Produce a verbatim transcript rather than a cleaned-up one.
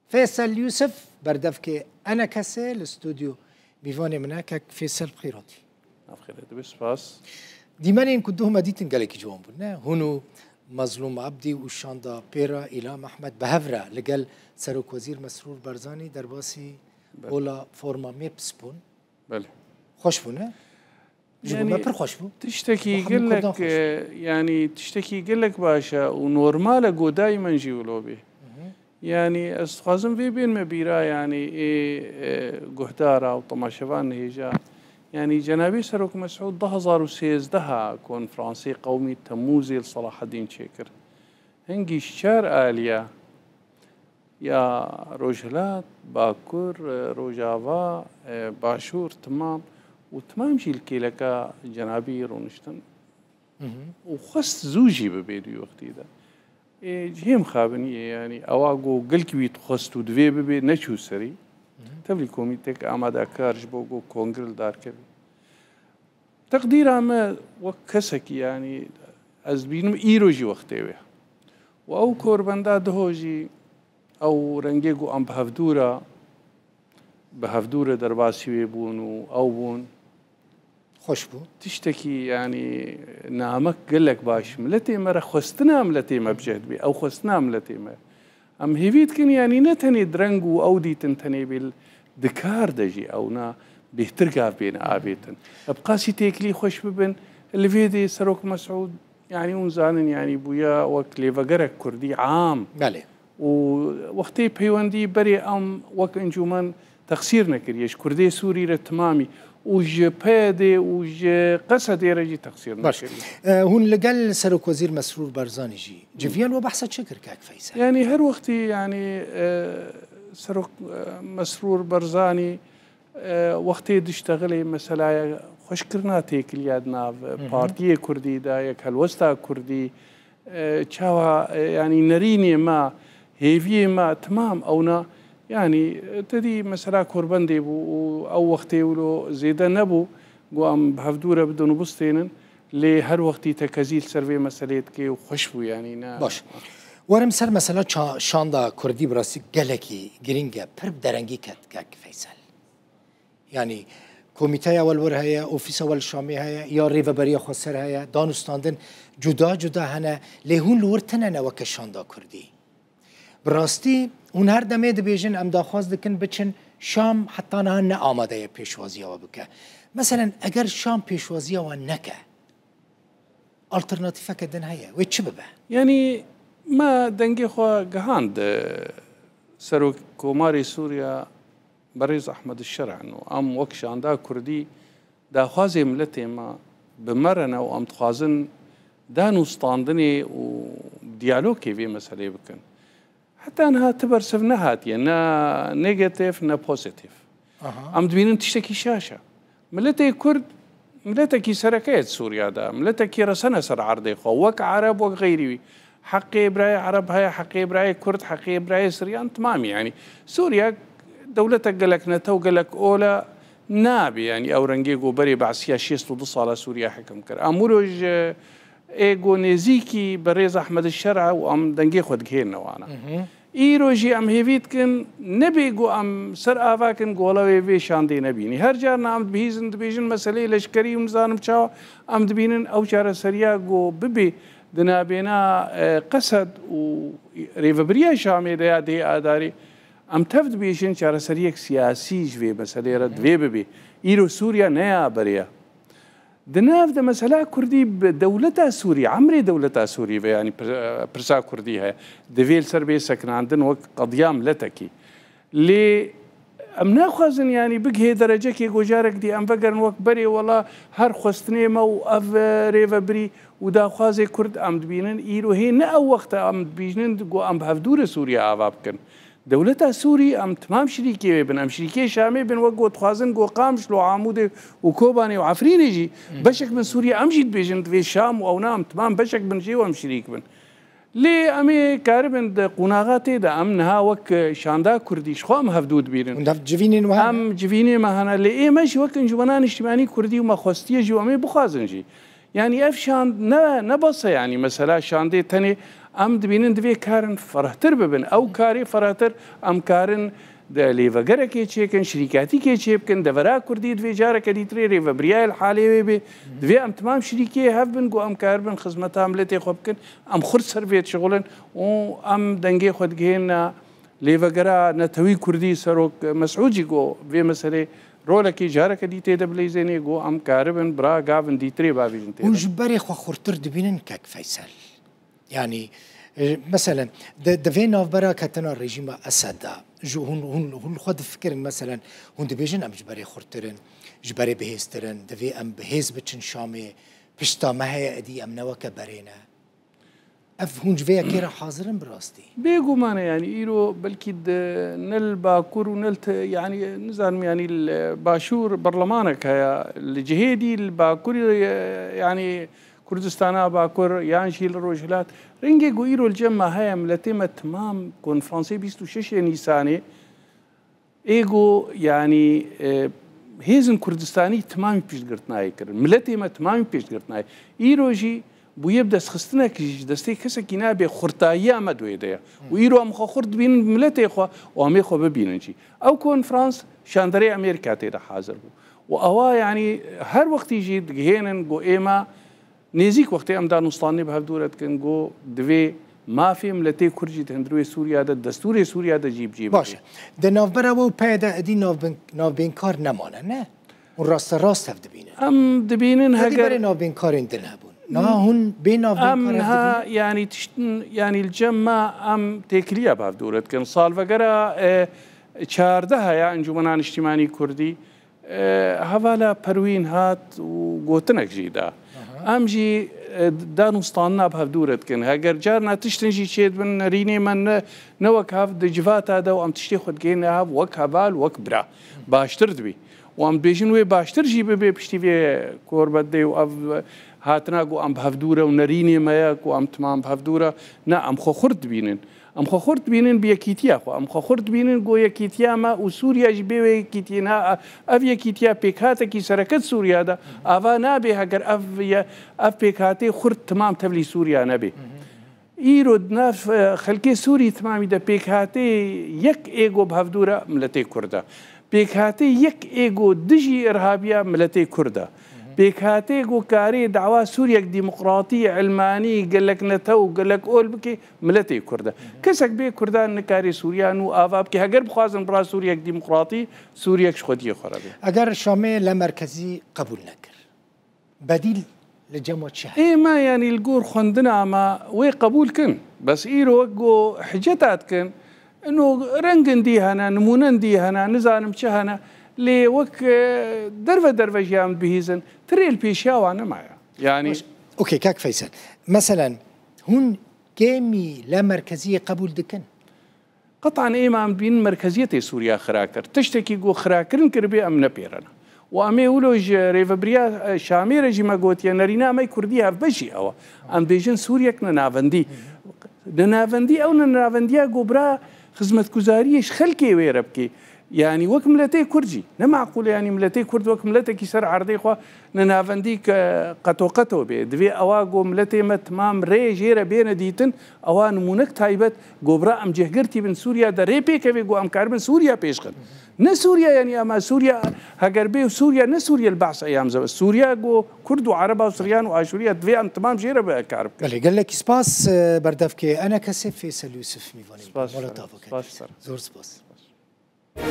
Feysel Yûsif, berdevkê Enekesê li stûdyo mîvanê min e. Kek Feysel, bi xêr hatî. Ev xêr e, dibe spas. Dîmenên ku duh me dîtin gelekî ciwan bûn, ne? Hûn û Mezlûm Ebdî û Şanda Pêra, Îlham Ehmed bi hev re li gel Serokwezîr Mesrûr Barzanî derbasî Belê. Ola forma MIPS bûn. Belê. Xweş bû, ne? Ji bo me Yani, pir xweş bû. Tiştekî Bo hemû Kurdan gelek, xweş bû. e, yani, tiştekî gelek baş e û normal e, ku daymen jî wilo bê. Hı hı. Yani, ez dixwazim vê bên me bîra, yani, ê, e, guhdara û temaşevan hêja. Yani, Cenabê Serok Mesûd du hazar û sêzdeh a konferansê qewmî Temmûzê li Selahaddîn çêkir. Hingî ji çar aliya ya Rojhilat, Bakur, e, Rojava, e, Başûr, timam û timam jî li kêleka cenabî rûniştin. Hı hı. Û xwest zû jî bibe di wî wextî de. Ê, cihê mixabiniyê, yanî ewa ku gelkî wî dixwest û divê bibe, neçû serî. Hı hı. Tevlî komîtek amadekar ji bo ku kongre li dar keve. Teqdîra me wek kesekî, yanî ez dibînim îro jî wextê wê. Û ew korbenda diho jî ew rengê ku em bi hevdû re, bi hevdû re derbasî wê bûn û ew bûn. Xweş bû. Tiştekî, yanî, namek gelek baş. Miletê me re xwestina miletê me bi cih dibê. Ew xwestina miletê me. Em hêvî dikin, yanî ne tenê di reng û ew dîtin tenê bê, di kar de jî ewna bêhtir gav bêne avêtin. Bi qasî têkilî xweş bibin, li vê dê Serok Mesûd, yanî hûn zanin, yanî bûya wek lêvegerek kurdî am. Belê. Û wextê peywendî berê em wek encûmen texsîr nekiriye. Ji Kurdê Sûrî re timamî û ji PYD'ê û ji QESED'ê re jî texsîr Baş. Nekiriye. E, hûn li gel Serokwezîr Mesrûr Barzanî jî civiyan we behsa çi kir, kek Feysel? Yanî her wextî, yanî, e, Serok, e, Mesrûr Barzanî, e, wextê diştexilê meselaya xweşkirina têkiliya di nav Hı hı. partiyê kurdî de, yek helwesta kurdî, e, çawa, e, yanî nerînê me, hêviyê me, timam ewna, yanî, e, te dî mesela korbendê bû û ew wextê wilo zêde nebû, ku em bi hevdû re bidin û bistênin, lê her wextî tekezî li ser vê meselê dike û xweş bû, yanî ne. Baş. Werim ser mesela ça-, şanda kurdî, bi rastî gelekî girîng e, pir bi derengî ket, kek Feysel. Yanî komîteya we li wir heye, ofîsa we li Şamê heye, ya rêveberiya xweser heye, danûstandin cuda cuda hene, lê hûn li wir tine ne weke şanda kurdî. Bi rastî hûn her demê dibêjin, em daxwaz dikin biçin Şam, heta niha ne amade ye pêşwaziya we bike. Meselen, eger Şam pêşwaziya we neke, alternatîfeke din heye, wê çi bibe? Yanî me dengê xwe gihand, e, Serok Komarê Sûriya Berêz Ehmed Şer'an û em wek şanda kurdî daxwazê miletê me bi me re ne û em dixwazin danûstandinê û diyalogê vê meselê bikin. Heta niha ti bersiv nehatiye, ne negatif, ne pozitif. Aha. Em dibînin tiştekî şaş e. Miletê Kurd, miletekî sereke ye di Sûriya de. Miletekî resene ser erdê xwe. Wek Ereb, wek xeyrî wî. Heqê birayê Ereb heye, heqê birayê Kurd, heqê birayê Siryan, timamî yanî. Sûriya dewletek gelek nete û gelek ola nabê, yanî ew rengê ku berê Be'siya şêst û du sala Sûriya hekim kir. Em wilo ji ê ku nêzîkî Berêz Ehmed Şer'a û em dengê xwe digihêrine wana. Hı hı. Îro jî em hêvî dikin, nebê ku em ser ava kin ku wela wê vê şandê nebînî. Her carna em dibihîzin, dibêjin meseleyê leşkerî û nizanim çawa, em dibînin ew çareseriya ku bibê di nabêna, e, Qesed û rêvebiriya Şamê de ya dê adarê, em tev dibêjin çareseriyek siyasî ji vê meselê re Hı hı. divê bibê. Îro Sûriya ne ya berê ye. Di nav de mesela Kurdî bi dewleta Sûrî, emrê dewleta Sûrî ve, yanî pir-, pirsa Kurdî heye. Divê li ser bê sekinandin wek qediya miletekî. Lê em naxwazin, yanî bigihê derecekê ku carek dî em vegerin wek berê, wela her xwestinê me û ev, e, rêvebirî û daxwazê Kurd em dibînin. Îro hê ne ew wext e em dibîjnin ku em bi hevdû re Sûriye ava bikin. Dewleta Sûrî, em timam şirîkê wê bin. Em şirîkê Şamê bin, wek ku dixwazin ku Qamişlo, Amûdê û Kobanê û Efrînê jî Hı. beşek bin Sûriye, em jî dibêjin divê Şam û ewna em timam beşek bin jê û em şirîk bin. Lê em ê karibin di qonaxa tê de em niha wek şanda Kurdî ji xwe em hevdû dibînin. Hûn dev civînên we hene? Em civînê me hene. Lê ê me jî wek Encûmena Niştimanî Kurdî û me xwestiye jî û em ê bixwazin jî. Yanî ev şand ne, ne bes e, yanî mesela şandê tenê Em dibînin divê karin ferhtir bibin. Ew karê ferhtir em karin de lêvegerekê çêkin, şirîkatîkê çêbikin, devera Kurdî divê careke dîtirê rêvebiriyayê li halê wê bê. Divê em timam şirîkê hev bin ku em karibin xizmeta miletê xwe bikin. Em xurt ser vê dişixulin û em dengê xwe digihêne lêvegera netewî Kurdî Serok Mesûd jî got vê meselê rolekê careke dî tê de bileyzênê, got em karibin bira gavin dîtirê bavêjin tê Hûn de. Ji berê xwe xurtir dibînin kek Feysel? Yanî, e, meselen, di, di vê navbera ketina rejîma Esed de, ji hûn, hûn, hûn li xwe difikirin, meselen, hûn dibêjin em ji berê xurtir in, ji berê bihêztir in, divê em bi hêz biçin Şamê, pişta me heye, êdî em ne weke berê ne. Ev hûn ji vê yekê re hazir in bi rastî? Bêguman e, yanî îro belkî di, ne li Bakur û ne li te-, yanî nizanim, yanî li Başûr berlemanek heye, li cihê dî li Bakurî, e, yanî Kurdistana Bakur yan jî li Rojhilat. Rengê ku îro li cem me heye, miletê me timam konferansê bîst û şeş Nîsanê, ê ku, yanî, e, hêzin Kurdistanî timamî piştgirtinayê kirin. Miletê me timamî piştgirtinayê. Îro jî bûye bi destxistinek jî ji destê kesekî nabe, xurtayiya me di wê de ye. Û îro em xwe xurt dibînin bi miletê xwe û em ê xwe bibînin jî. Ew konferans şanderê Amerîka tê de hazir bû. Û ewa, yanî, her wextî jî digihênin ku ême nêzîk wextê em danûstanê bi hev dû re dikin, ku divê mafê miletê Kurd jî di hundirê Sûriya de, destûrê Sûriya de jî bi cî Baş e. Di navbera we û P Y D êdî navbin-, navbênkar nemane, ne? Hûn rasterast hev dibînin. Em dibînin Êdî heger berê navbênkarên din hebûn. Niha hûn bê navbênkar Em hev niha, dibînin? Yanî tiştin, yanî li cem me em têkiliya bi hev dû re dikin. Salvegera, e, çardeh ya Encûmena Niştîmanî Kurdî, e, hevala Perwîn hat û gotinek jî da. Aha. Em jî, e, danûstanina bi hev dû re dikin. Heger carna tiştin jî çêdibin, nerînê me ne, ne wek hev di civata de û em tiştê xwe digihîne hev wek heval, wek bira. Baştir dibî. Û em dibêjin wê baştir jî bibe piştî vê korbedê û ev hatina ku em bi hev dû re û nerînê me ye ku em timam bi hev dû re. Ne, em xwe xurt dibînin. Em xwe xurt dibînin bi yekîtiya xwe. Em xwe xurt dibînin ku yekîtiya me û Sûriya jî bê wê yekîtiyê ne. Ev yekîtiya pêkhatekî sereke di Sûriya de ava nabe heger ev ye, ev pêkhatê xurt timam tevlî Sûriya nebe. Îro di nav, e, xelkê Sûrî timamî de pêkhatê yek ê ku bi hev dû re miletê Kurd e. Pêkhatê yek ê ku dijî irhabiya miletê Kurd e. Pêkhatê ku karê dawa Sûriyek demokratî, ilmanî, gelek netew, gelek ol bike, miletê Kurd e. Kesek bê Kurdan nikarê Sûriya nû ava bike. Heger bixwazin bira Sûriyek demokratî, Sûriyek ji xwediyê xwe re be. Eger Şamê le merkezî qebûl nekir, bedîl li cem we çi heye? Ê me, yanî li gor xwendina me wê qebûl kin. Bes îro wek ku hiceta dikin, ino rengin dî hene, nimûnen dî hene, nizanim çi hene. Lê wek, e, derve derve jî em dibihîzin, tirê li pêşiya wan nemaye. Yanî Baş. Okey, kak Feysel. Meselen, hûn kêmî le merkeziyê qebûl dikin? Qetan êma em dibînin merkeziyetê Sûriya xira kir. Tiştekî ku xirakirin kiribê em nepêrene. Û em ê wilo ji rêvebiriya, e, Şamê re jî me gotiye, nerîna me Kurdî hevbeş jî ew e. Em dibêjin Sûriyek nenavendî. Nenavendî ew nenavendiya ku bira xizmetguzariyê ji xelkê wê re bikê. Yanî wek miletê Kurd jî. Ne meqûl e, yanî miletê Kurd wek miletekî ser erdê xwe nenavendî ke qetoqeto bê. Divê ewa ku miletê me timam rê jê re bêne dîtin, ewa nimûnek taybet, ku bira em cihgirtî bin Sûriya de rê pêkevê, ku em karibin Sûriya pêşxin. Ne Sûriya, yanî ama Sûriya, heger bê Sûriya, ne Sûriya li behs eyam zeve. Sûriya ku Kurd û Ereba û Siryan û Aşûriya divê em timam jê re bi kar bikin. Belê, gelekî spas, e, berdevkê Enekesê Feysel Yusuf mîvanê Spas ji te re. Spas ji te re. Zor spas.